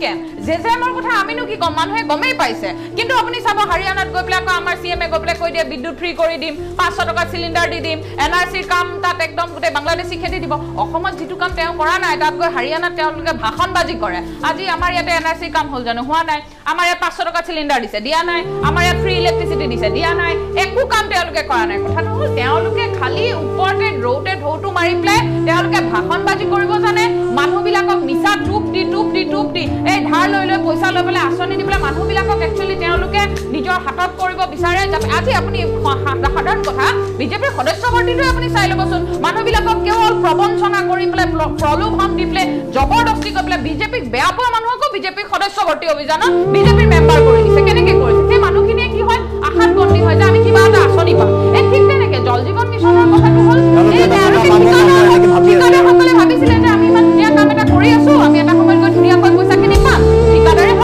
Scam. J J এমৰ কথা আমিনো কি ক'ম, মানুহে গমেই পাইছে। কিন্তু আপুনি চাব, হাৰিয়ানাত গৈ পেলাই আকৌ আমাৰ চি এমে গৈ পেলাই কৈ দিয়ে বিদ্যুৎ ফ্ৰী কৰি দিম, 500 টকা চিলিণ্ডাৰ দি দিম, এন আৰ চিৰ কাম তাত একদম গোটেই বাংলাদেশী খেদি দিব। অসমত যিটো কাম তেওঁ কৰা নাই, তাত গৈ হাৰিয়ানাত তেওঁলোকে ভাষণবাজি কৰে। আজি আমাৰ ইয়াতে এন আৰ চিৰ কাম হ'ল জানো? হোৱা নাই। আমাৰ ইয়াত 500 টকা চিলিণ্ডাৰ দিছে, দিয়া নাই। আমাৰ ইয়াত ফ্ৰী ইলেক্ট্ৰিচিটি দিছে, দিয়া নাই। একো কাম তেওঁলোকে কৰা নাই। কথাটো হ'ল, তেওঁলোকে খালি ওপৰতে ৰৌতে ঢৌটো মাৰি পেলাই তেওঁলোকে ভাষণবাজি কৰিব জানে। মানুহবিলাকক মিছা টোপ দি টোপ দি টোপ দি, এই ধাৰ লৈ লৈ পইচা লৈ পেলাই আঁচনি দি পেলাই মানুহবিলাকক একচুৱেলি তেওঁলোকে নিজৰ হাতত কৰিব বিচাৰে। আজি আপুনি সাধাৰণ কথা, বিজেপিৰ সদস্য ভৰ্তিটোৱে আপুনি চাই ল'বচোন। মানুহবিলাকক কেৱল প্ৰবঞ্চনা কৰি পেলাই, প্ৰলোভন দি পেলাই, জবৰদস্তি কৰি পেলাই বিজেপিক বেয়া পোৱা মানুহকো বিজেপিৰ সদস্য ভৰ্তি অভিযানত বিজেপিৰ মেম্বাৰ কৰি দিছে। কেনেকে কৰিছে? সেই মানুহখিনিয়ে কি হয়, আশাত বন্দী হয় যে আমি কিবা এটা আঁচনি পাম। এই ঠিক তেনেকে জল জীৱন মিছনৰ কথাটো হ'ল